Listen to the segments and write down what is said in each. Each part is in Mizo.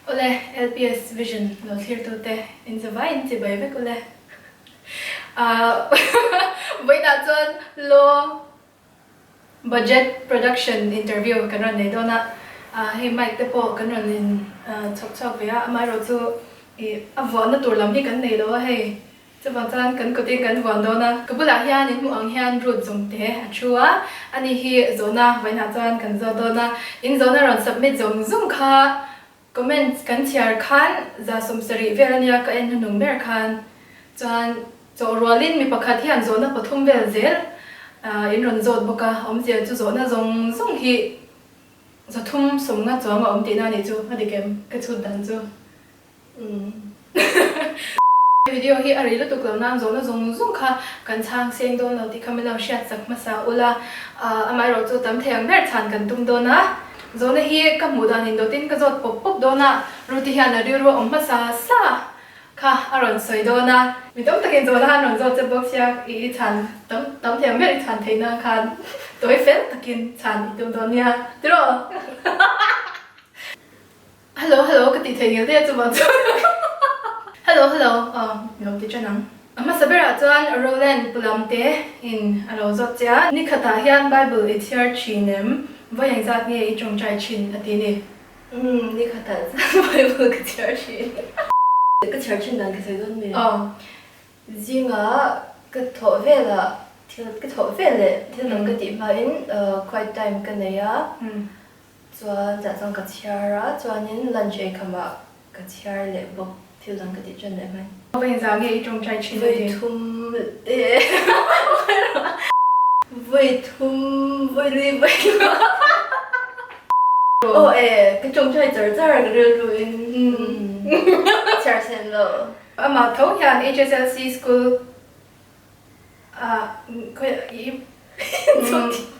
Awle, LPS Vision lo thlirtute in zavai in chibai vek ule. Ahh vawiinah chuan Law Budget Production interview kan rawn nei dawn a, hei mic te pawh kan rawn in chhawp chhuak ve a, amaherawh chu ih a vuahna tur lam hi kan nei lo a hei. Chuvang chuan kan kutin kan vuan dawn a, ka bulah hian in hmuh ang hian Ruth Zungte a thu a, ani hi zawhna vawiinah chuan kan zawt dawn a, in zawhna rawn submit zawng zawng kha comment kan chhiar khan 70 vel ania ka en hnuhnung ber khan chuan chawh rualin mi pakhat hian zawhna pathum vel zel in rawn zawt bawk a, awmzia chu zawhna zawng zawng hi 350 chuang a awm tihna a nih chu, a dik em ka chhut dan chu. Video hi a rei lutuk lo nan zawhna zawng zawng kha kan chhang seng dawn lo tih kha min lo hriat chak hmasa ula, amaherawh chu tam thei ang ber chhan kan tum dawn a. Zawhna hi ka hmuh dan indawtin ka zawt pawp pawp dawn a, Ruti hian a rilru a awm hmasa sa kha a rawn sawi dawn a. Mi tam takin zawhna khan rawn zawt che bawk sia, i chhan tam tam thei ang ber i chhan theih nan khan tawi fel takin chhan i tum dawn nia tiraw? Hello hello ka tih theih ngel daih a chuvang chuan Hello hello aw lo ti ṭan ang. A hmasa berah chuan Roland Pulam te in a lo zawt che a, nikhatah hian Bible i chhiar ṭhin em? Vawi engzat nge i ṭawngṭai ṭhin a ti ni. Umm nikhatah chuan Bible ka chhiar ṭhin. Ka chhiar ṭhin dan ka sawi dawn mi? Aw. Zingah ka thawh velah thil ka thawh vel leh thil dang ka tih hmain quiet time ka nei a. Chuan tah chuan ka chhiar a, chuanin lunch ei khamah ka chhiar leh bawk, thil dang ka tih ṭan leh hman. Vawi engzah nge i ṭawngṭai ṭhin a ti? Vawi thum e Vawi thum, vawi li, vawi nga. Aw e, ka ṭawngṭai char char ka rilru in chhiar sen lo. Amah tho hian HSLC school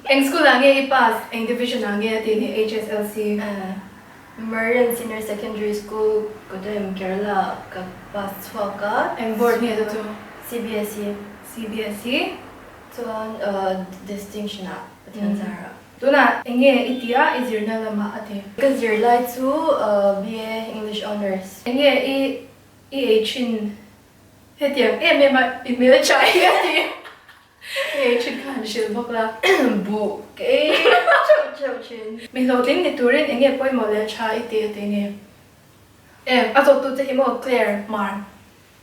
Eng school ah nge i pass, eng division ah nge a tih ni HSLC? Marian Senior Secondary School, Kottayam, Kerala ah ka pass chhuak a. Eng board nge chu chu? CBSE. CBSE. Chuan distinction ah Pathian zar ah. Tunah eng nge i tih a i zirna lamah a ti? Ka zirlai chu BA English Honours. Eng nge i i ei thin Hetiang em em a i hmel tha hi a ti. Hei thin kha han hrilh bawk la. Buh ka ei theuh theuh thin. Mi hlawhtling ni turin eng nge pawimawh leh tha i ti a ti ni. Em, a zawttu che hi maw Claire Mar.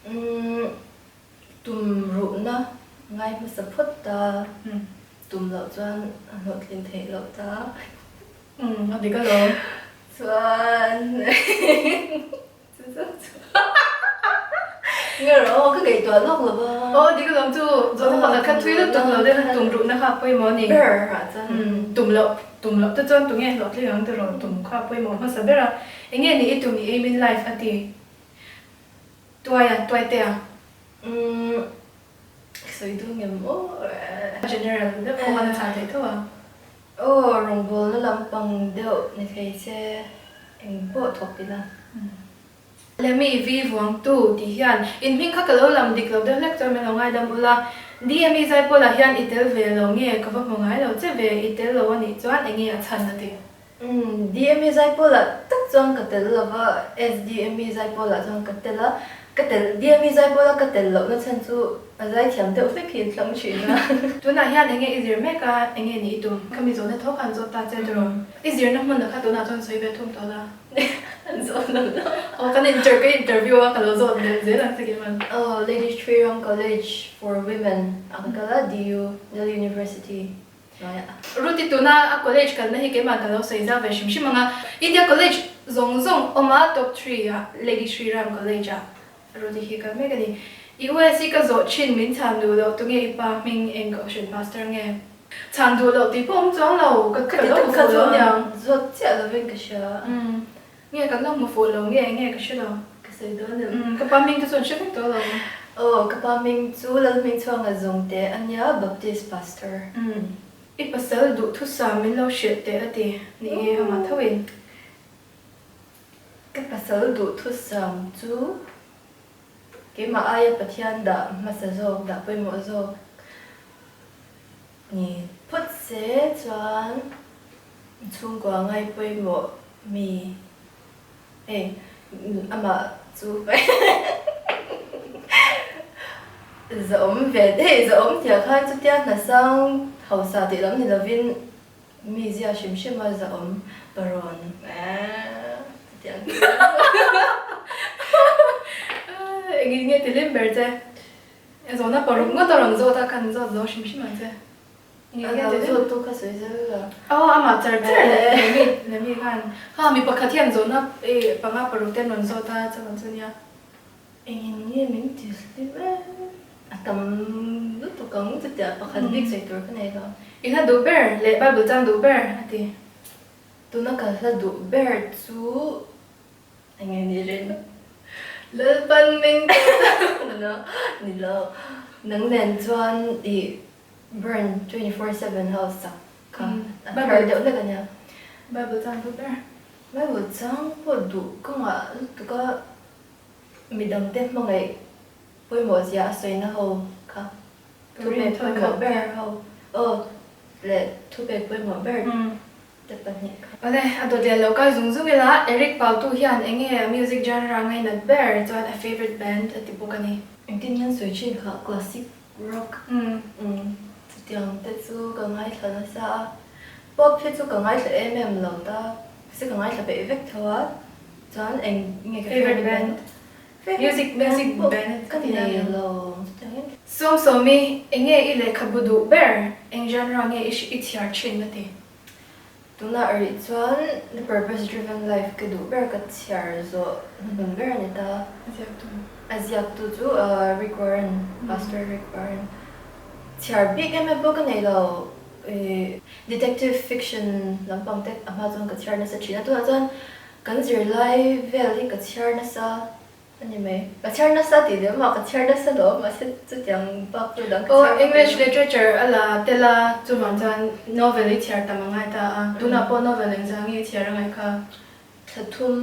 Umm, tum ruhna ngai hmasa phawt ta, tum loh chuan a hlawhtlin theih loh ta. Umm, a dik alawm. Chuan. Nge rawh ka ngaihtuah lawk lo va. Aw dik alawm chu zawhna pakhat kha thui lutuk lo deuh tum ruhna kha pawimawh a ni. Ber ah chuan. Tum loh tum loh te chuan tunge hlawhtling ang tiraw tum kha pawimawh hmasa ber a. Enge ni i tum i aim in life a ti. Tuai a tuai te a. Umm ka sawi duh ngem aw. General deuh pawh khan a chhan theih tho a. Aw rawngbawlna lampang deuh ni thei se eng pawh thawk ila. Lemi vi vuangtu tih hian in hming kha ka lo lam dik lo deuh hlek chuan min lo ngaidam ula. DME Zaipawlah hian i tel ve lo nge ka va hmu ngai lo che ve i tel lo a nih chuan eng nge a chhan a ti. Umm DME Zaipawlah tak chuan ka tel lo va, SDME Zaipawlah chuan ka tel a, ka tel DME Zaipawla ka tel lohna chhan chu A zaithiam deuh hlek hi in tlang thin a. Tunah hian enge i zir mek a, enge ni i tum? Khami zawhna tho khan zawt ta che tiraw? I zirna hmunah kha tunah chuan sawi ve thum tawh la. An zawt lo lo. Aw kan inter ka interview a ka lo zawt leh zel ang che Kimon. Aw Lady Shri Ram College for Women a ka kal a, DU, Delhi University hnuaiah. Ruti tuna a college kalna hi keimah ka lo sawi zau ve hrim hrim ang a, India college zawng zawng awm a top three ah Lady Shri Ram College ah Rudy hi kal mek a ni. I US i ka zawh thin min chhan duh loh tunge i pa hming eng kohhran pastor nge? Chhan duh loh tih pawh awm chuang lo, ka ka lo hmu fuh lo niang. Zawt chiah lovin ka hria. Umm nge kan lo hmu fuh lo nge nge ka hre lo. Ka sawi dawn em? Umm ka pa hming te chu an hre vek tawh lo. Aw ka pa hming chu Lalhmingchhuanga Zungte a nia, Baptist pastor. Umm i pasal duhthusam min lo hrilh teh a ti ni e amah tho in. Ka pasal duhthusam chu keimah aia Pathian dah hmasa zawk, dah pawimawh zawk ni phawt se chuan chhungkua ngai pawimawh mi. Hei amah chu zahawm ve hei zahawm tih ah khan chutia hnasang hausa tih lam ni lovin mi zia hrim hrim a zahawm parawn chutia an ti Engin nge ti hlim ber che? Zawhna paruk ngawt a rawn zawt a kan zawt zo hrim hrim ang che. Aw amah char char leh lemi lemi khan kha mi pakhat hian zawhna ei panga paruk te an rawn zawt a chuan chu nia. Engin nge min ti hlim em? A tam lutuk ang chutia pakhat bik sawi tur ka nei lo. I hla duh ber leh Bible chang duh ber a ti. Tuna ka hla duh ber chu Enge ni rin? Lalpan min ko ta. Ni lo. Nang nen chuan i burn 24/7 house sak kha a thar deuh hlek a nia. Bible chang duh ber. Bible chang pawh duh ka ngah lutuk a, midangte hmangaih pawimawh zia a sawina ho kha. Thupek pawimawh ber ho. Aw leh thupek pawimawh ber. Te kha. Awle, a dawt leh lo kal zung zung ila, Eric Pautu hian eng nge a music genre ngainat ber chuan a favourite band a ti bawk a ni. Engtin hian sawi thin kha classic rock chutiang te chu ka ngaithla nasa a, pop hi chu ka ngaithla em em lo ta, se ka ngaithla peih vek tho a, chuan eng nge ka favourite band? Music music band ka nei lo chutiang in. Sawmsawmi, eng nge i lehkhabu duh ber? Eng genre nge i chhiar thin a ti? Tunah rih chuan The Purpose Driven Life ka duh ber ka chhiar zawh hnuhnun ber a ni ta. A ziaktu. A ziaktu chu Rick Warren, Pastor Rick Warren. Chhiar bik em em pawh ka nei lo. Detective fiction lampang te a hma chuan ka chhiar nasa thin a. Tunah chuan kan zirlai vel hi ka chhiar nasa. A ni mai. Ka chhiar nasa tih leh mah ka chhiar nasa lo mahse chutiang bak chu dang ka chhiar vak lo. English literature a la tel a, chuvang chuan novel i chhiar tam a ngai ta a. Tunah pawh novel engzah nge i chhiar a ngaih kha? Thla thum,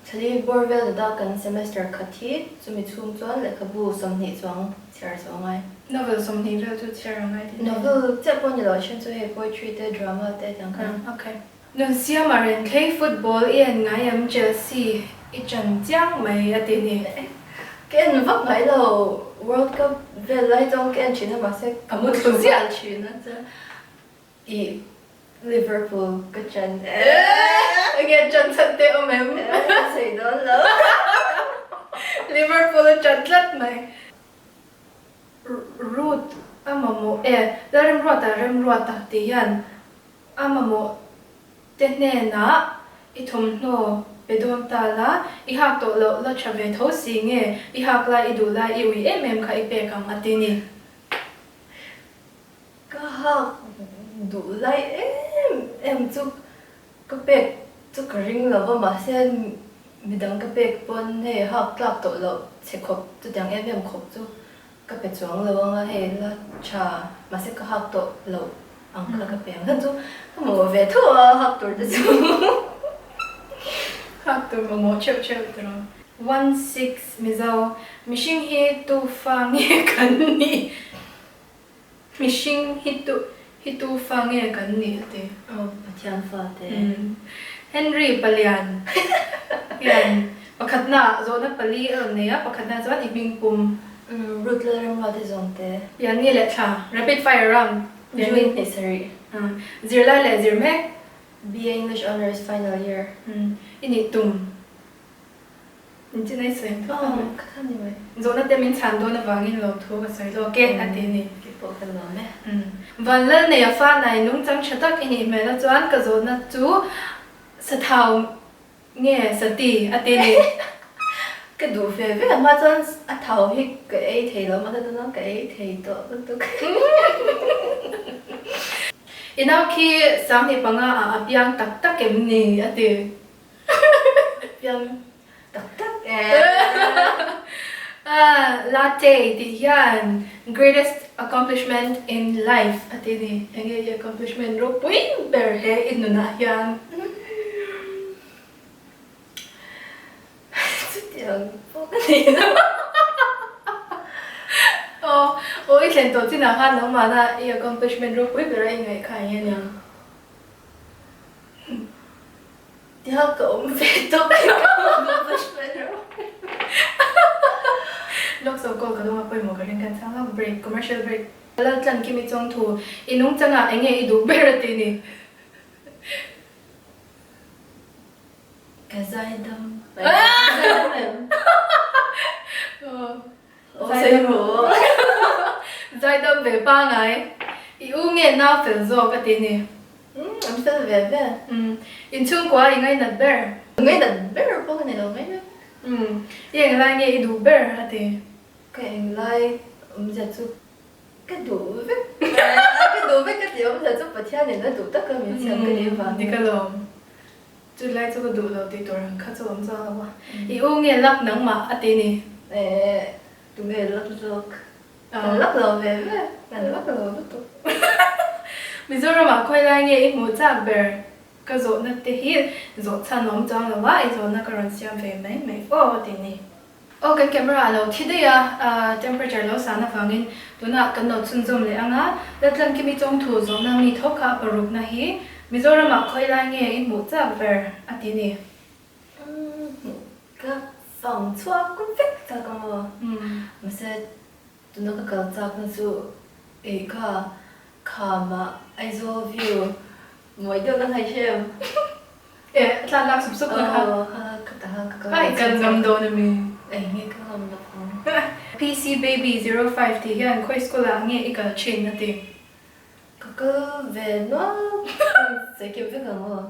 thla li bawr vel dada kan semester khat hi chumi chhung chuan lehkhabu 20 chuang chhiar chu a ngai. Novel 20 vel chu chhiar a ngai tih. Novel chiah pawh ni lo, a then chu hei poetry te, drama te tiang khan. Okay. Nunsiama Renthlei football i en ngai em Chelsea i chan chiang mai a ti ni. Ka en vak ngai lo World Cup vel lai chuan ka en thin a mahse ka mu thlu ziah thin a chuan i Liverpool ka chan e. Enge chan chhan te awm em? Ka sawi dawn lo. Liverpool a chan tlat mai. Ruth a mamawh e. Lalremruata Remruata tih hian A mamawh te hnenah i thawmhnaw pe dawn ta la, i hak tawh loh la tha ve tho si nge, i hak lai i duh lai i ui em em kha i pek ang a ti ni. Ka hak duh lai em em chu ka pek chu ka ring lo va, mahse midang ka pek pawn hei hak tlak tawh loh chhe khawp chutiang em em khawp chu Ka pe chuang lo anga hei la tha mahse ka hak tawh loh ang kha ka pe ang khan chu ka mamawh ve tho a hak tur te chu. Hak tur mamawh theuh theuh tur ang. One six Mizo mihring hi tu fa nge kan nih? Mihring hi tu hi tu fa nge kan nih a ti. Aw Pathian fa te. Henry Palian hian pakhatna zawhna pali a rawn nei a, pakhatna chuan i hming pum. Ruth Lalramruat te zawng te. Pianni leh thla, rapid fire round. June hnih sarih. Zirlai leh zir mek. BA English Honours final year. I nih tum. Engtin ai sawi ang tawp ang? Ka khan ni mai. Zawhna te min chhan dawn avangin lo thu ka sawi lawk e a ti a ni. Kei pawh ka nuam e. Van lal nei a fa nai nungchang tha tak i nih hmel a chuan ka zawhna chu sathau nge sati a ti a ni. Ka duh ve ve a hma chuan a thau hi ka ei thei lo mahse tunah ka ei thei tawh lutuk. I nau khi 15 ah a piang tak tak em ni a ti. Piang tak tak e. Latte tih hian greatest accomplishment in life a ti ni. Enge i accomplishment ropui ber he i nunah hian? Chutiang pawh ka nei lo. Aw, aw i thlen tawh chinah khan nangmahna i accomplishment ropui bera i ngaih kha eng nge niang? Tiha ka awm ve tawp hi ka awm. ka ring kan chang a, break, commercial break. Laltlan Kimi Chawngthu, I nungchangah enge i duh ber a ti ni. Ka zaidam mai. Ka zaidam em? Aw sawi rawh. Zaidam ve pangai. I u nge nau fel zawk a ti ni. Umm an fel ve ve. Umm inchhungkua i ngainat ber. Ngainat ber pawh ka nei lo ngainat. Umm i englai nge i duh ber a ti. Ka englai awmzia chu ka duh vek ka duh vek ka tih awmzia chu Pathianin a duh taka min siam ka nih avangin. Dik alawm. Chulai chu ka duh lo tih tur ang kha chu awm zawk lo a. I u nge lak nangmah a ti ni. Ehh tunge lak zawk. Kan lak lo ve ve, kan lak lo lutuk. Mizoramah khawi lai nge i hmuh chak ber? Ka zawhna te hi zawh chhan awm chuang lo a, i zawhna ka rawn siam ve mai mai fo a ti ni. Aw kan camera a lo thi daih a, temperature lo san avangin tunah kan lo chhunzawm leh ang a, Laltlan Kimi Chawngthu zawhna mi tho kha parukna hi Mizoramah khawi lai nge i hmuh chak ber a ti ni. Umm ka fang chhuak vek chak ang aw. Mahse tuna ka kal chakna chu ei kha khama Aizawl view mawi deuh na ngai hrem. E tlan lak sup sup na kha. Aw kha ka ta ka kal Ai kal ngam dawn ami. Eng nge ka ngam lo ang. PC baby 05 tih hian khawi school ah nge i kal thin a ti. Ka kal ve nual sawi kim vek ang aw.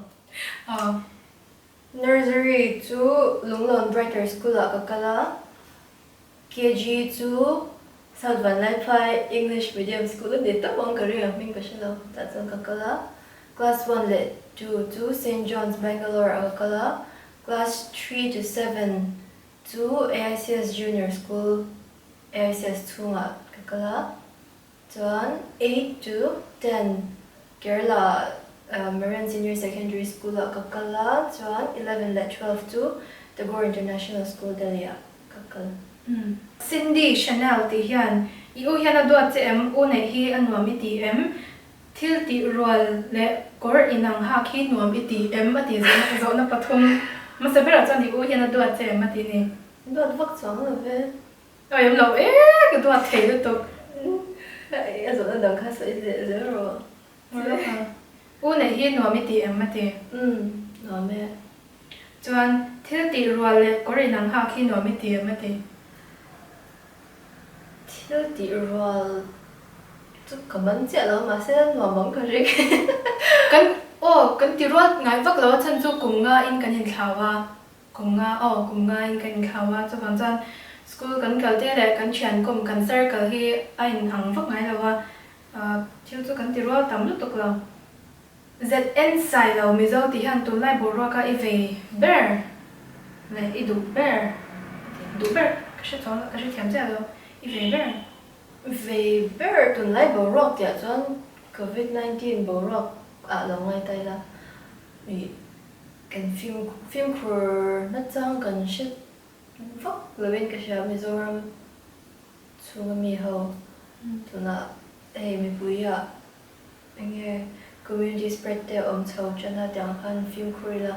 Aw. Nursery chu Lunglawn Brighter School ah ka kal a, KG chu South Vanlaiphai English Medium School a ni tawp ang ka ring a hming ka hre lo, tah chuan ka kal a. Class one leh two chu Saint John's Bangalore ah ka kal a, class three to seven chu AICS Junior School, AICS chhungah ka kal a. Chuan eight to ten Kerala Marian Senior Secondary School ah ka kal a, chuan eleven leh twelve chu Tagore International School Delhi ah ka kal. Cindy Chanel tih hian i u hian a duat che em? U neih hi a nuam i ti em? Thil tih rual leh kawr inang hak hi nuam i ti em? A tih zawhna pathum hmasa berah chuan i u hian a duat che em a ti ni. Duat vak chuang lo ve. A awm lo e, ka duat thei lutuk. A zawhna dang kha sawi zel zel rawh. U neih hi nuam i ti em a ti? Umm, nuam e. Chuan thil tih rual leh kawr inang hak hi nuam i ti em a ti? Thil tih rual chu ka man chiah lo mahse nuam ang ka ring. Kan aw kan ti rual ngai vak lo a chhan chu kum nga in kan inthlau a. Kum nga aw, kum nga in ka inthlau a, chuvang chuan school kan kal te leh kan thian kum kan circle hi a in ang vak ngai lo a, thil chu kan ti rual tam lutuk lo. ZN Sailo Mizo tih hian tunlai boruaka i vei ber leh i duh ber, duh ber ka hre chuang lo, ka hrethiam chiah lo, i vei ber. Vei ber tunlai boruak tihah chuan Covid 19 boruak ah lo ngai ta ila, i Kan fimkhur nachang kan hre vak lovin ka hria Mizoram chhunga mi ho tunah hei mipuiah enge community spread te awm chho tan a tiang khan fimkhur ila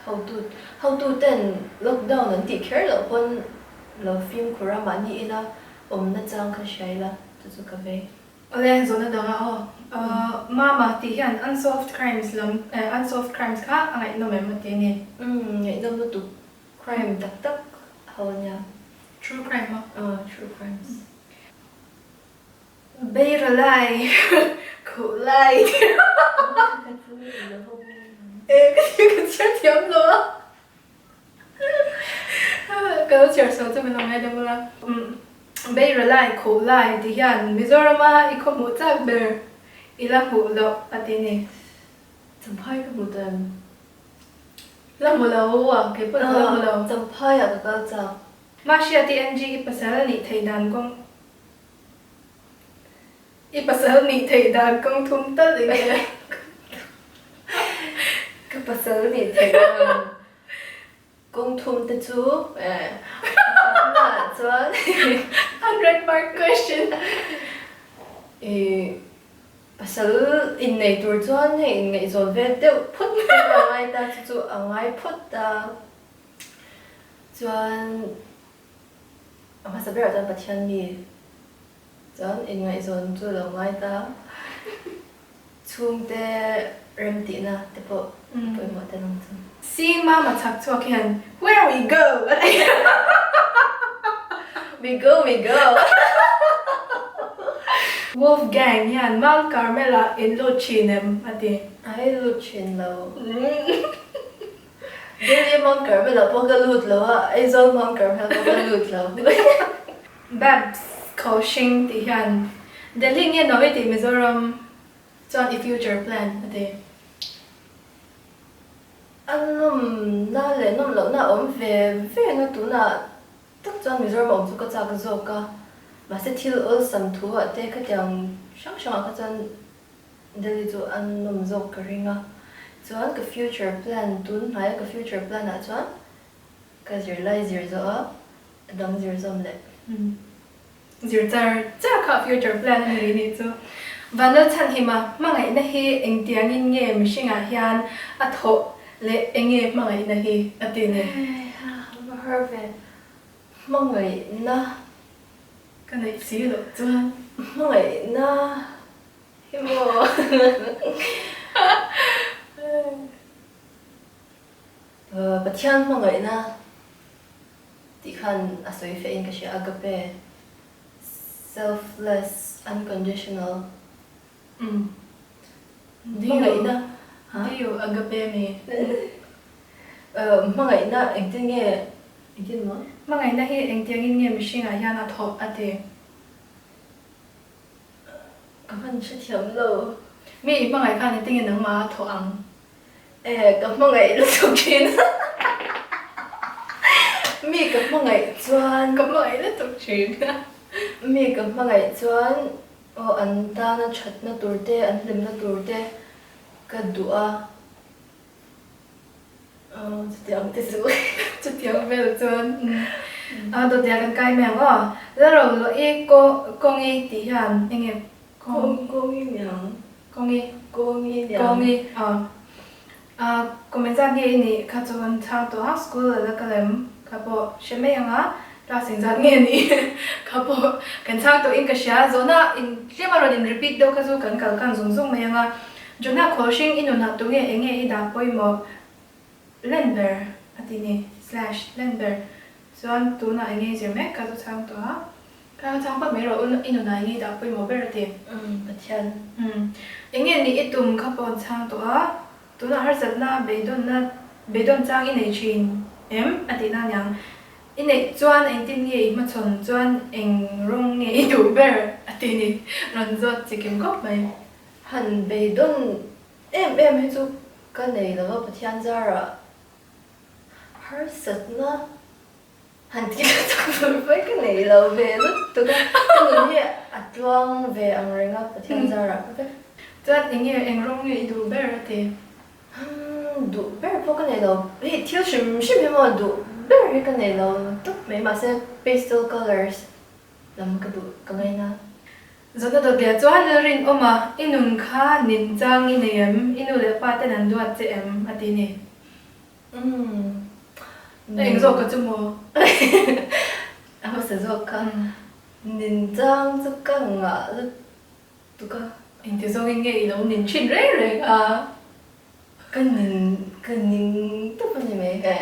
hotu hotu ten lockdown an tih kher loh pawn lo fimkhur a mahni ina awm nachang kha hria ila chu chu ka vei. Awle, zawhna dang a aw. Mama tih hian unsolved crimes lam eh unsolved crimes kha a ngaihnawm em a ti a ni. Umm, ngaihnawm lutuk. Crime tak tak ho a nia. True crime maw? Aw, true crimes. Beira lai, khuh lai. Eh, ka chhiar thiam lo a. Ka lo chhiar sual chu min lo ngaidam ula. Beira lai, khuh lai ti hian Mizorama i khaw hmuh chak ber i la hmuh loh a ti ni. Champhai ka hmu ta em? La hmu lo a, kei pawh ka la hmu lo. Champhaiah ka kal chak. Mahria TNG i pasal nih theih dan kawng I pasal nih theih dan kawng thum tal eng nge? Ka pasal nih theih dan kawng thum te chu pakhatnaah chuan Hundred mark question. I pasal innei tur chuan hei inngaihzawn ve deuh phawt te chu a ngai ta, chu chu a ngai phawt a. Chuan. A hmasa berah chuan Pathian mi chuan inngaihzawn chu lo ngai ta. Chhungte remtihna te pawh pawimawh tel ang chu. Si mama chhak chhuak hian Where we go? a ti. We go, we go. Wolf Gang hian Mount Carmel ah in lut thin em? a ti. Ai lut thin lo. Delhi Mount Carmel ah pawh ka lut lo a, Aizawl Mount Carmel pawh ka lut lo. Babs Khawhring tih hian Delhi nge no i tih Mizoram chuan i future plan a ti. A nawmna leh nawm lohna a awm ve ve ang a, tunah tak chuan Mizoram a awm chu ka chak zawk a, mahse thil awlsam thu ah te khatiang hrang hrangah kha chuan Delhi chu a nawm zawk ka ring a, chuan ka future plan tun hnaia ka future plan ah chuan ka zirlai zir zawh a, a dang zir zawm leh. Zir char char kha future plan a ni rih nih chu. Vanlal Chhanhima hmangaihna hi engtiangin nge mihringah hian a thawh leh enge hmangaihna hi a ti ni? Heiha, va har ve. Hmangaihna. Ka neih si loh chuan. Hmangaihna. Hi maw? Pathian hmangaihna tih khan a sawi feh in ka hria, agape, selfless, unconditional hmangaihna. Do you agape me? Hmangaihna engtin nge, engtin maw? Hmangaihna hi engtiangin nge mihringah hian a thawh a ti? Ka hman hrethiam lo. Mi i hmangaih khan engtin nge nangmah a thawh ang? E, ka hmangaih lutuk thin. Mi ka hmangaih chuan. Ka hmangaih lutuk thin. Mi ka hmangaih chuan aw an tana thatna tur te, an hlimna tur te ka duh a. Aw chutiang te chu. Chutiang vel chuan a dawt leh kan kai mai ang aw. La ro lo i kawngi tih hian enge kawng kawngi niang. Kawngi. Kawngi niang. Kawngi aw. A comment zat nge i nih kha chu kan chhang tawh a school a la kal em kha pawh hre mai ang a class engzat nge nih kha pawh kan chhang tawh in ka hria zawhna in tlem a rawn in repeat deuh kha chu kan kal khan zung zung mai ang a. Jonah Khawlhring i nunah tunge enge i dah pawimawh len ber a ti ni slash len ber chuan tunah enge i zir mek ka zu chhang tawh a ka chhang phawt mai rawh u i nunah enge i dah pawimawh ber a ti. Umm Pathian. Umm enge nih i tum kha pawh an chhang tawh a tunah harsatna beidawnna beidawn chang i nei thin em a tihna aniang i neih chuan engtin nge i hmachhawn chuan eng rawng nge i duh ber a ti ni rawn zawt chikim khawp mai. Han beidawn em em hi chu ka nei lo va, Pathian zarah harsatna han tih ka tum tur pawh hi ka nei lo ve lutuk a, ka nun hi a tluang ve ang reng a Pathian zarah ka vek. Chuan eng nge eng rawng nge i duh ber a ti? Umm duh ber pawh ka nei lo, hei thil hrim hrim hi maw duh ber hi ka nei lo tawp mai mahse pastel colours lam ka duh ka ngaina. Zawhna dawt leh chuan Lalrinawma, i nun kha nin chang i nei em? I nu leh pa ten an duat che em? a ti ni. Umm. A eng zawk ka chu maw? A hmasa zawk kha. Nin chang chu ka ngah lutuk a. Engti zawngin nge i lo nin thin reng reng a? Ka nin ka ning tawp a ni mai e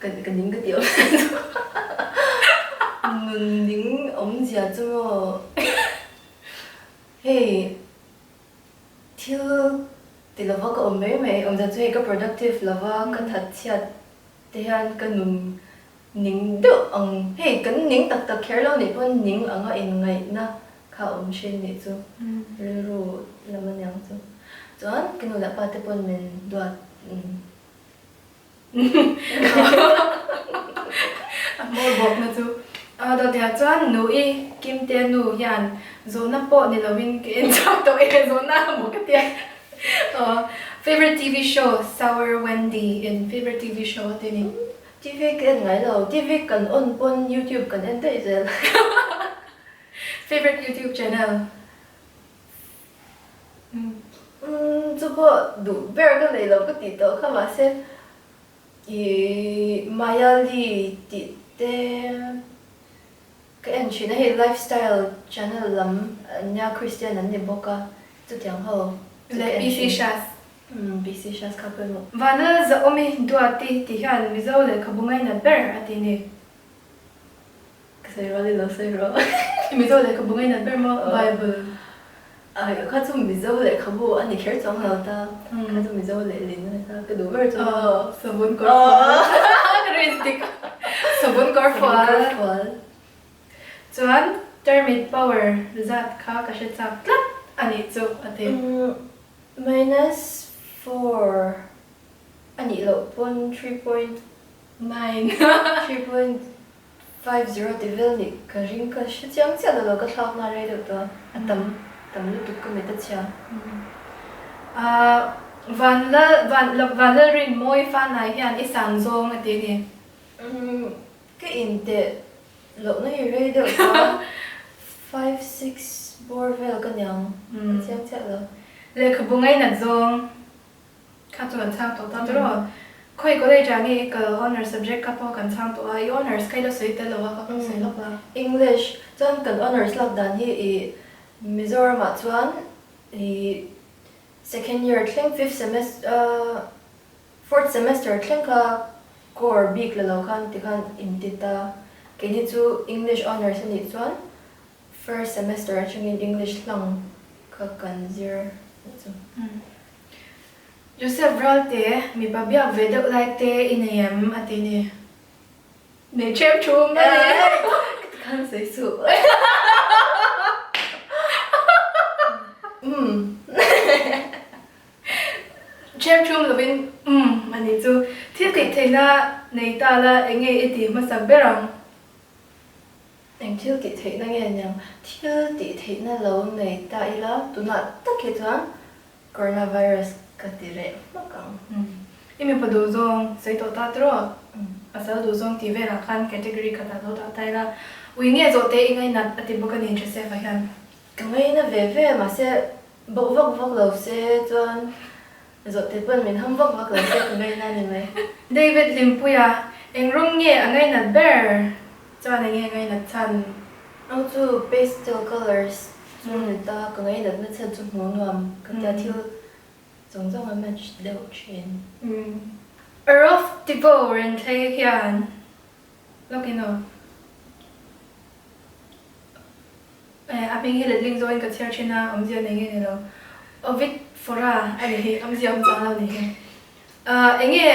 ka ka ning ka tih awm nun ning awmzia chu maw hei thil ti lova ka awm mai mai awmzia chu hei ka productive lova ka that chhiat te hian ka nun ning deuh ang hei kan ning tak tak kher lo nih pawn ning anga inngaihna Kha awm thin nih chu rilru lam aniang chu. Chuan ka nu leh pa te pawn min duat A hmawr bawkna chu Dawtia chuan nu i Kimte nu hian zawhna pawh ni lovin ka en chhuak tawh e zawhna a maw ka tia. Favourite TV show Sour Wendy in favourite TV show a ti ni. TV ka en ngai lo, TV kan on pawn YouTube kan en daih zel. Favorite YouTube channel? Umm chu pawh duh ber ka nei lo ka tih tawh kha mahse ih Mayali tih te Ka en thin a, hei lifestyle channel lam ania Christian an ni bawk a, chutiang ho chu ka Leh en PC thin. Shas. Umm PC Shas kha pawimawh. Vanal Zaawmi Duati tih hian Mizo lehkhabu ngainat ber a ti ni. Ka sawi rual i lo sawi rawh. Mizo lehkhabu ngainat ber maw Bible. Ai kha chu Mizo lehkhabu a ni kher chuang lo ta, kha chu Mizo lehlin a ni ta, ka duh ber chu maw. Savun kawr fual. Ka rin tik. Savun kawr fual. Savun kawr fual. Chuan termite power zat kha ka hre chak tlat a nih chu a ti. Minus 4 a nih loh pawn 3. 9. 3.50 ti vel nih ka ring ka hre chiang chiah lo lo ka thlak na rei deuh tawh a tam tam lutuk ka mit a chhia. Ahh van lal van van lalrin mawi fanai hian i san zawng a ti a ni. Umm ka inteh lohna hi rei deuh tawh a five six bawr vel ka niang ka chiang chiah lo. Lehkhabu ngainat zawng Kha chu kan chhang tawh ta tiraw? Khawi college ah nge i kal honours subject kha pawh kan chhang tawh a, i honours kha i la sawi tel lo a ka sawi lawk la. English chuan kan honours lak dan hi i Mizoram ah chuan i second year thleng fifth semester fourth semester thleng kha core bik la lo khan tikhan in ti ta keini chu English honours a nih chuan first semester atangin English hlang kha kan zir a chu. Joseph Ralte, mipa biak ve deuh lai te i nei em? a ti ni. Nei ṭhem ṭhum a ni. Ka ti khan sawi suh. Umm. Ṭhem ṭhum lovin umm a ni chu. Thil tih theihna nei ta la eng nge i ti hmasak ber ang? Eng thil tih theihna nge niang? Thil tih theihna lo nei ta ila tunah tak hi chuan Coronavirus ka ti reh hmak ang. I mipa duh zawng sawi tawh ta tiraw? Pasal duh zawng tih velah khan category khatah lo dah ta ila. Ui nge zawh te i ngainat a ti bawk a ni Joseph-a hian. Ka ngaina ve ve mahse bauh vak vak lo se chuan zawh te pawn min ham vak vak lo se ka ngaina a ni mai. David Hlimpuia, eng rawng nge a ngainat ber? Chuan eng nge ngainat chhan? Aw chu pastel colours chu ni ta, ka ngainatna chhan chu hmuh nuam ka tia thil zawng zawng a match deuh thin. Arof Tibo Renthlei hian lawkin aw eh a hming hi letling zawhin ka chhiar thin a, awmzia nei nge ni lo. Ovid Fora a ni hi, awmzia awm chuang lo ni hi. Eng nge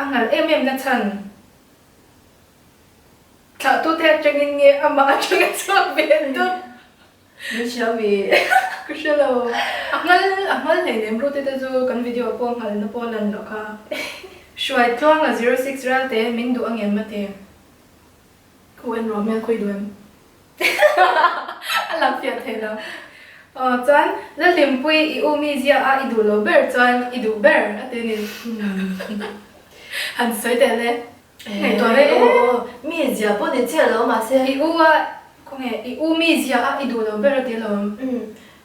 a ngalh em em na chhan? Thlahtute atangin nge amah atanga chhuak ve dup? Min hria mi? Ka hre lo. A nghal a nghal hleinem rute te chu kan video pawh nghalna pawh lan loh kha. Hruai tluanga 06 Ralte min duh angem a ti. Khu en rawh hmel khawi duh em? A lang fiah thei lo. Aw chuan Lalhlimpui i u mi zia a i duh lo ber chuan i duh ber a ti ni. Han sawi teh le. Ngaihtuah rei em? Aw aw, mi zia pawh ni chiah lo mahse. I u a, khawnge, i u mi zia a i duh lo ber a ti alawm. Umm,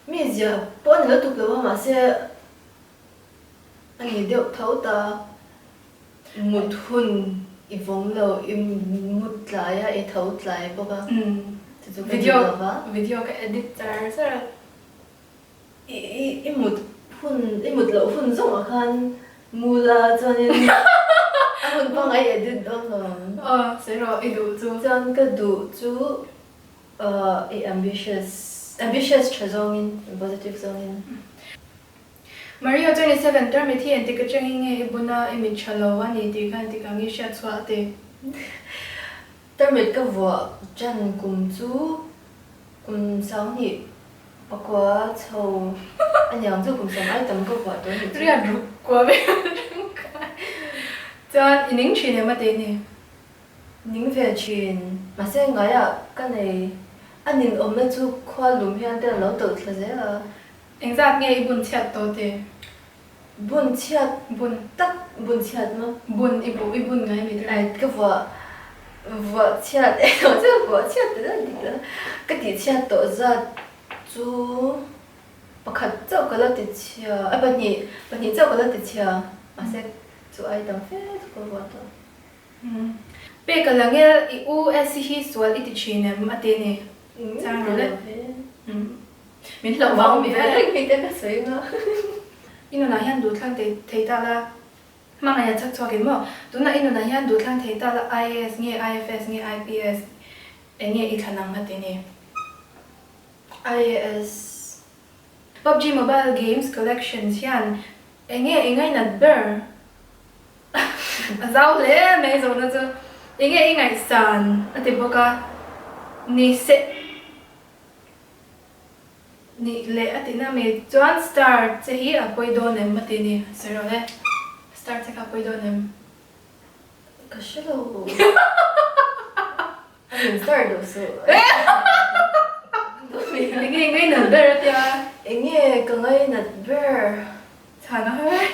mi zia pawh ni lo tuk lo a mahse a ni deuh tho ta. Mut hun i vawng lo, i mut tlai a, i tho tlai bawk a. Umm, Chu chu ka duh lo va. Video ka edit char char a. I i i mut hun i mut loh hun zawngah khan mu la chuanin a hun pangngai i edit dawn lo ang. Aw sawi rawh i duh chu. Chuan ka duh chu ahh i ambitious ambitious tha zawngin positive zawngin. Mario 27 term i thi engtik atangin nge i buna i mit tha lo a ni tih kha engtik ang i hriat chhuah a ti. Termit ka vuah ṭan kum chu kum 2000 chho a niang chu kum 10 ai tam ka vuah tawh a nih chu. Riat ruk kua vel tangkai chuan i ning thin em a ti ni? Ning ve thin, mahse ngaiah ka nei a nin awmna chu khua lum hian te a lo tawlh thla zel a. Engzat nge i bun chhiat tawh ti? Bun chhiat bun tak bun chhiat maw? Bun i bu i bun ngai mi Ai ka vuah vuah chhiat emaw chu vuah chhiat ta zat dik lo ka tih chhiat tawh zat chu pakhat chauh ka la ti chhia a pahnih pahnih chauh ka la ti chhia mahse chu ai tam fe chu ka vuah tawh. Peka langel i u Esi hi sual i ti thin em? a ti a ni. Chang rawh le. Min hlauh vang awm ve reng mi te ka sawi nga. I nunah hian duhthlang thei ta la. Hmangaih a chak chhuak em maw? Tunah i nunah hian duhthlang thei ta la IAS nge IFS nge IPS eng nge i thlan ang a ti ni. IAS. PUBG Mobile Games Collections hian eng nge i ngainat ber? A zau hle mai zawhna chu. Eng nge i ngaihsan a ti bawk a, ni se Nih leh a tihna mi chuan star che hi a pawi dawn em a ti ni, sawi rawh le. Star che kha a pawi dawn em? Ka hre lo. A min star duh suh. Eng nge i ngainat ber a tia? Eng nge ka ngainat ber? Chhan a har.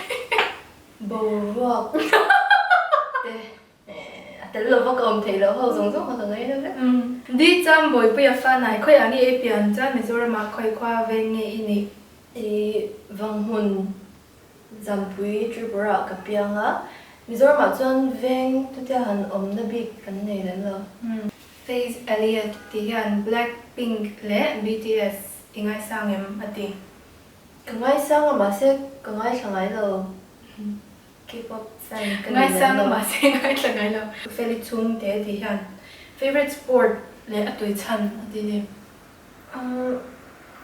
Boruak te. A tel lo va ka awm theih loh ho zawng zawng kha ka ngaih na vek. Di cham Bawipuia fanai khawi ah nge i pian chuan Mizoram ah khawi khua veng nge i nih? I Vanghmun Zampui Tripura ah ka piang a, Mizoram ah chuan veng chutia han awmna bik kan nei lem lo. Faze Elliot tih hian Blackpink leh BTS i ngaisang em? a ti. Ka ngaisang a mahse ka ngaithla ngai lo. K-pop fan ka ni lem lo. Ngaisang mahse ngaithla ngai lo. Feli chhung te tih hian favourite sport leh a tui chhan a ti ni. Umm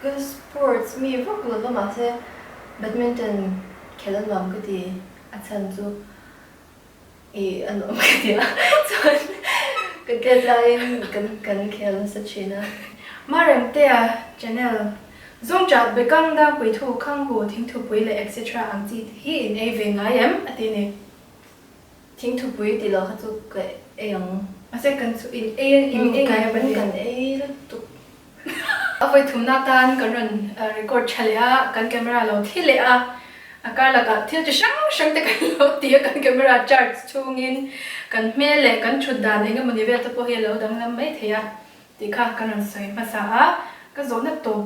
ka sports mi vak lo va mahse badminton khelh a nuam ka ti a chhan chu ih a nuam ka ti a chuan ka tet laiin kan kan khel nasa thin a. Maremtea channel Zawngṭah, bekang, dangpuithu, khanghu, thingthupui leh etc. Ang chi te hi in ei ve ngai em? a ti a ni. Thingthupui tih loh kha chu ka ei ang. Mahse kan chu in ei in ei ngai em a ti. Kan ei lutuk. A vawi thumna atan kan rawn record tha leh a, kan camera lo thli leh a, a kar lakah thil chi hrang hrang te kan lo ti a, kan camera charge chhungin kan hmel leh kan thut dan eng emawni vel te pawh hi a lo danglam mai thei a. Tih kha ka rawn sawi hmasa a, ka zawhna tawp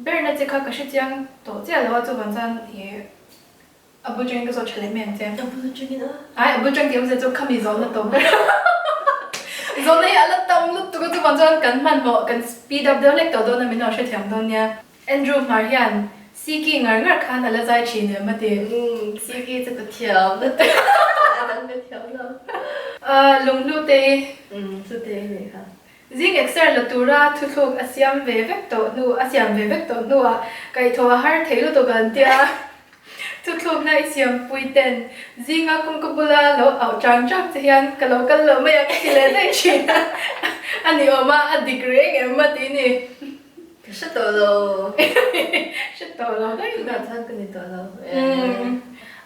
berna che kha ka hre chiang tawh chiah lo a, chuvang chuan ih a bul tangin ka zawh tha leh mai ang che. A bul tangin a? Ai, a bul tang tih awmzia chu khami zawhna tawp ber zawhna hi a la tam lutuk a, chuvang chuan kan hmanhmawh kan speed up deuh hlek tawh dawn a, min lo hrethiam dawn nia. Andrew Hmar hian Siki ngar ngar khan a la zai thin em a ti. Umm, Siki chu ka thiam na te a dang ka thiam lo. Lunghlu te hi. Umm, chute i nih kha. Zing exer la tura thuthluk a siam ve vek tawh hnu a siam ve vek tawh hnuah kaihthawh a har thei lutuk an tia. Thuthlukna i siam pui ten zinga kawngka bula lo auh chang chang che hian ka lo kal lo mai a ka ti leh daih thin a, a ni awm a, a dik reng em a ti ni. Ka hre tawh lo. Hre tawh lo daih. Tunah chuan ka ni tawh lo.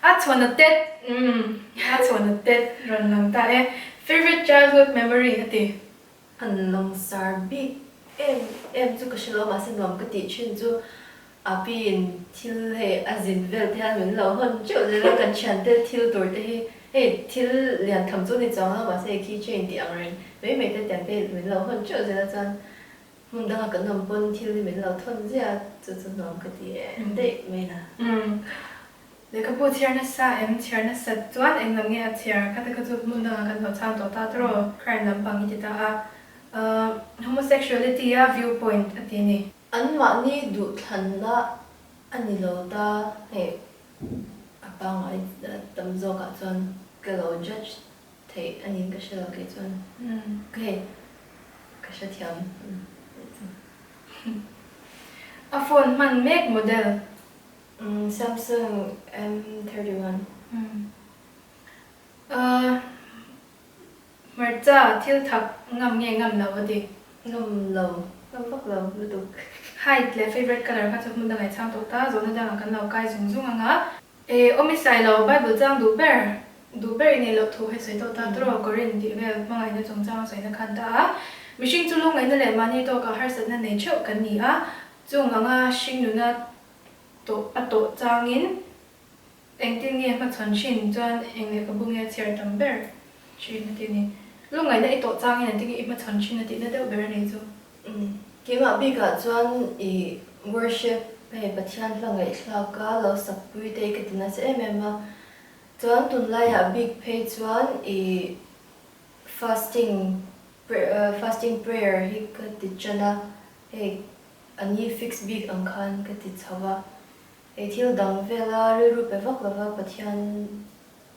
A chhuan a tet, umm a chhuan a tet rawn lang ta e. Favourite childhood memory a ti. Han langsar bik em em chu ka hre lo mahse nuam ka tih thin chu Api in thil hei a zin vel te hian min lo hawn teuh zel a, kan thiante thil tur te hi hei thil lian tham chu ni chuang lo mahse hei keychain tih ang reng mai mai te tiang te min lo hawn teuh zel a chuan hmun danga kan awm pawn thil hi min lo thawn ziah a chu chu nuam ka ti em daih mai na. Umm lehkhabu chhiar nasa em chhiar nasat chuan eng lam nge a chhiar kha te kha chu hmun dangah kan lo chhang tawh ta tawrh crime lampang i ti ta a ahh homosexuality a view point a ti a ni. An mahni duhthlanna a ni lo ta hei a pangngai tam zawkah chuan ka lo judge theih a niin ka hre lo kei chuan ka hei ka hrethiam A phone hman mek model. Samsung M31. Hmarcha thil thak ngam nge ngam lo a ti. Ngam lo, ngam vak lo lutuk. Height leh favourite colour kha chu hmun dangah i chhang tawh ta, zawhna dangah kan lo kai zung zung ang a. E awmi sai lo, Bible chang duh ber, duh ber i nei loh thu hei sawi tawh ta tawrh aw, Korin tih vel hmangaihna chungchang a sawina khan ta a. Mihring chu lungngaihna leh mahni tawkah harsatna nei theuh kan ni a, chung anga hringnuna tawh a tawh changin Engtin nge hmachhawn thin chuan eng lehkhabu nge a chhiar tam ber thin a ti a ni. Lungngaihna i tawh changin engtin nge i hmachhawn thin a tihna deuh ber a nei chu. Keimah bikah chuan i worship hei Pathian hla ngaihthlak a lo sakpui te hi ka ti nasa em em a, chuan tunlaiah bik phei chuan i. Fasting fasting prayer hi ka ti ṭan a, hei a ni fix bik ang khan ka ti chho a, hei thil dang vela rilru pe vak lova Pathian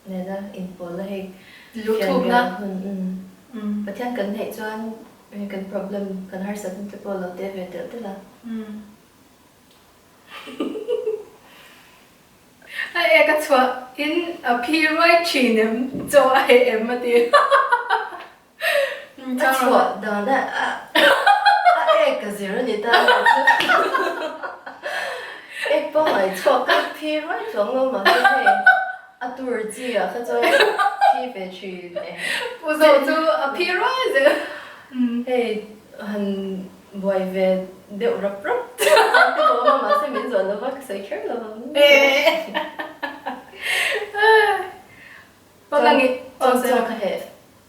nena inpawlna hei Luthukna. Hun Pathian kan neih chuan kan problem kan harsatna te pawh lo te ve telh telh a. A ek a chhuah in a phi ruai thin em chaw a heh em a ti. A chhuah dan a a ek ka zir a ni ta lo chu. Ek pangngai chhuak ka phi ruai chuang lo mahse hei a tur chi ah kha chuan phi ve thin e. Pu zawh chu a phi ruai zel. Hei han Buai ve deuh rap rap chuan ka awm a, mahse min zawh lova ka sawi kher lo ang. Chuan chaw ka heh.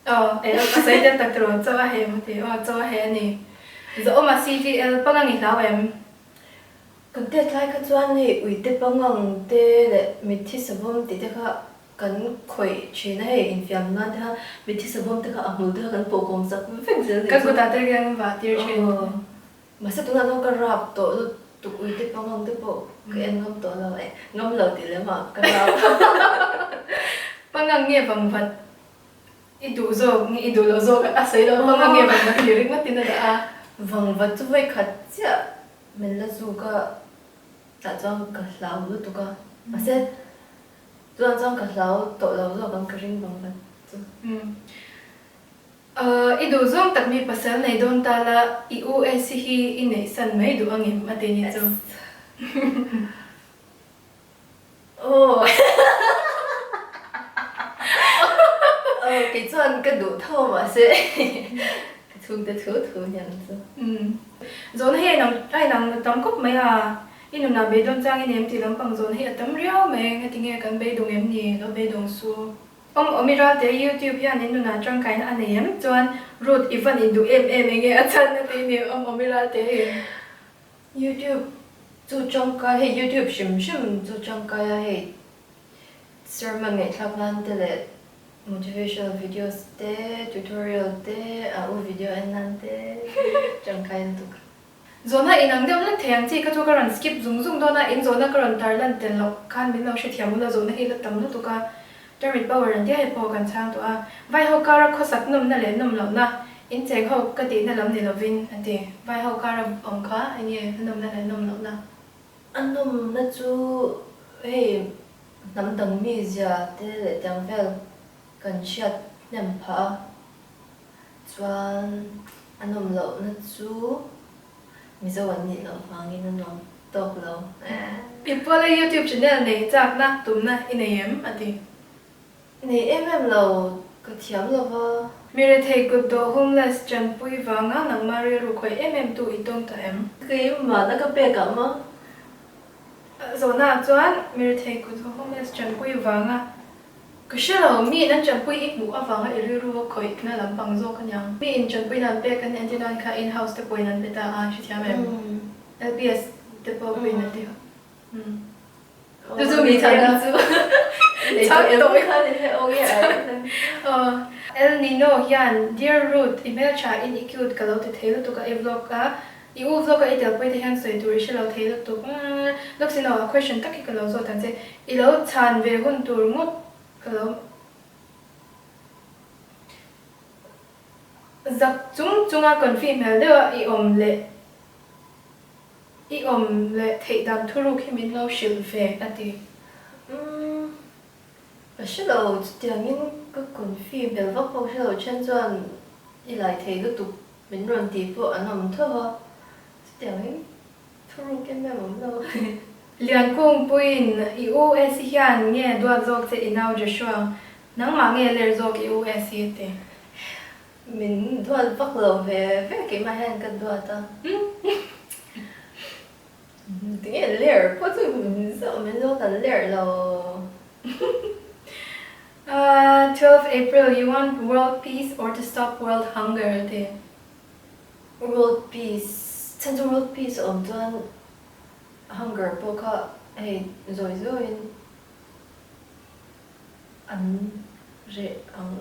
Aw, eh a sawi tel tak tiraw, chaw a heh maw ti, aw chaw a heh a ni. Zawhawma CVL pangang i hlau em? Kan tet lai kha chuan hei uite pangang te leh mitthi savawm tih te kha Kan khawih thin a hei infiam nan te kha mitthi savawm te kha a hmul te kha kan pawh kawm chak vek zel nih chu. Kan kutah te hian vah tir thin. Aw mahse tunah chuan ka rap tawh lutuk ui te pangang te pawh ka en ngam tawh lo eh ngam lo tih lem ah ka rap. Pangang nge vang vat i duh zawk nge i duh loh zawk a sawi loh pangang nge vang vat tih ringawt in a dah a. Vang vat chu vawi khat chiah min la zuk a tah chuan ka hlau lutuk a mahse Chuan chuan ka hlau tawh lo zawk ang ka ring vang vat chu. Umm. I duh zawng tak mi pasal nei dawn ta la, i US hi i neih san mai duh angem a ti ni chu. Aw. Aw kei chuan ka duh tho mahse ka chhungte thu thu hian chu. Umm. Zawhna hi a inang a inang tam khawp mai a. I nunah beidawn chang i nem tih lampang zawn hi a tam riau mai, ngatinge kan beidawng em ni, lo beidawng su. Awm awm i ral te YouTube hian in nunah tangkaina a nei em? Chuan Ruth i van induh em em enge a chhan a ti ni awm awm i ral te in. YouTube chu tangkai hei YouTube hrim hrim chu tangkai a hei sermon ngaihthlak nan te leh motivational videos te tutorial te a u video en nan te tangkai lutuk. Zawhna inang deuh hlek thei ang chi kha chu ka rawn skip zung zung dawn a, in zawhna ka rawn tar lan tel loh khan min lo hrethiam ula zawhna hi la tam lutuk a, Termit power an tia hei pawh kan chhang tawh a, vai ho kara khawsak nawmna leh nawm lohna in cheng ho ka tihna lam ni lovin a ti, vai ho kara awm kha eng nge a nawmna leh nawm lohna? A nawmna chu hei hnam dang mizia te leh tiang vel kan hriat hnem phah a. Chuan a nawm lohna chu Mizo an nih loh vangin a nuam tawk lo eh. I Pawla YouTube channel nei chakna tumna i nei em? a ti. Nei em em lo, ka thiam lo va. Mi rethei kut dawh homeless tanpui vanga nangmah rilru khawih em em tu i tawng ta em? Keimahna ka pek ah maw? Zawhnaah chuan mi rethei kut dawh homeless tanpui vanga Ka hre lo, mi in an tanpui i hmuh avanga i rilru a khawih na lampang zawk a niang. Mi in tanpui nan pek an entir nan kha in house te pawhin an pe ta a, hrethiam em? LPS te pawh pawhin an ti ho. Chu chu mi chhan na chu chhang tawh i. El Nino hian Dear Ruth i hmeltha in i cute ka lo ti thei lutuk a i vlog a i u vlog a i telpui te hian sawi tur i hre lo thei lutuk lawk si no a question tak hi ka lo zawt ang che i lo chhan ve hun tur ngawt ka lo zak chung chung a confi hmel deuh a i awm leh i awm leh theih dan thuruk hi min lo hrilh ve a ti. Umm Ka hre lo, chutiangin ka confi hmel vak pawh hre lo then chuan i lai thei lutuk min rawn tih pawh an awm tho va, chutiangin thuruk em em awm lo. Liankungpuiin i US hian nge duat zawk che i nau Joshua, nangmah nge ler zawk i US hi ti? Min duat vak lo ve ve keimah hian ka duat a. Tinge ler pawh chu zauh min lo kan ler lo. 12 April you want world peace or to stop world hunger a ti. World peace chhan chu world peace a awm chuan hunger pawh kha hei zawi zawiin an reh ang.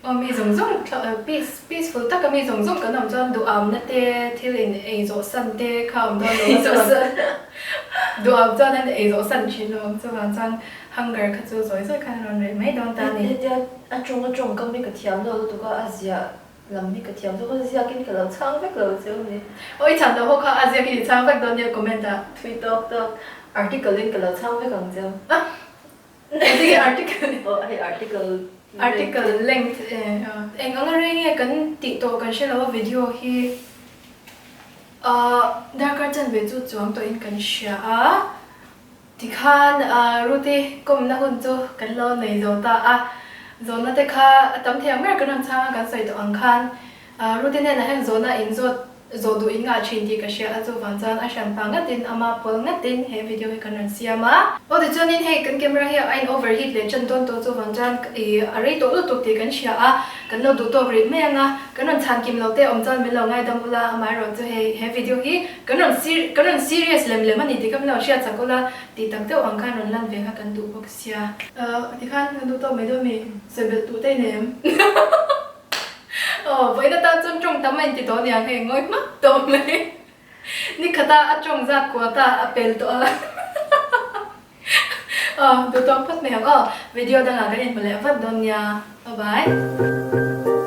Aw mi zawng zawng peace peaceful taka mi zawng zawng kan awm chuan duham na te thil in ei zawh san te kha awm dawn lo a chuan duham chuan an ei zawh san thin lo ang chuvang chuan hunger kha chu zawi zawi khan a rawn reh mai dawn ta a ni. Hetia a tawng a tawngkam hi ka thiam lo lutuk a, a ziah lam hi ka thiam zawk a, ziakin ka lo chhang vek lo che u ni. Aw i chhan loh ho kha a ziakin i chhang vek dawn nia comment ah. Thui tawk tawk article in ka lo chhang vek ang che u. Engtin article Aw hei article Article length eh eng anga rei nge kan tih tawh kan hre lo a video hi ahh darkar chanve chu chuang tawhin kan hria a tikhan ahh Ruth-i kawmna hun chu kan lo nei zo ta a zawhna te kha a tam thei ang ber kan rawn chhang a kan sawi tawh ang khan ahh Ruth-i hnenah hian zawhna inzawt Zawh duh in ngah thin tih ka hria a, chuvang chuan a hran pa ngatin ama pawl ngatin he video hi kan rawn siam a. Aw tichuanin hei kan camera hi a in overheat leh tan dawn tawh chuvang chuan ih a rei tawh lutuk tih kan hria a, kan lo duh tawk rih mai ang a, kan rawn chhan kim lo te awm chuan min lo ngaidam ula, amaherawh chu hei he video hi kan rawn sir kan rawn serious lem lem a ni tih kha min lo hriat chak ula tih tak deuh ang khan rawn lan ve kha kan duh bawk sia. Tikhan kan duh tawk mai dawn mi sawi belh duh te i nei em? Aw, vawiin atan chuan tawng tam a inti tawh aniang hei ngawi hmak tawh mai. Ni khata a tawng zat kuata a pel tawh a. Aw, duh tawk phawt mai ang aw. Video dangah kan inhmu leh vat dawn nia. Bye bye.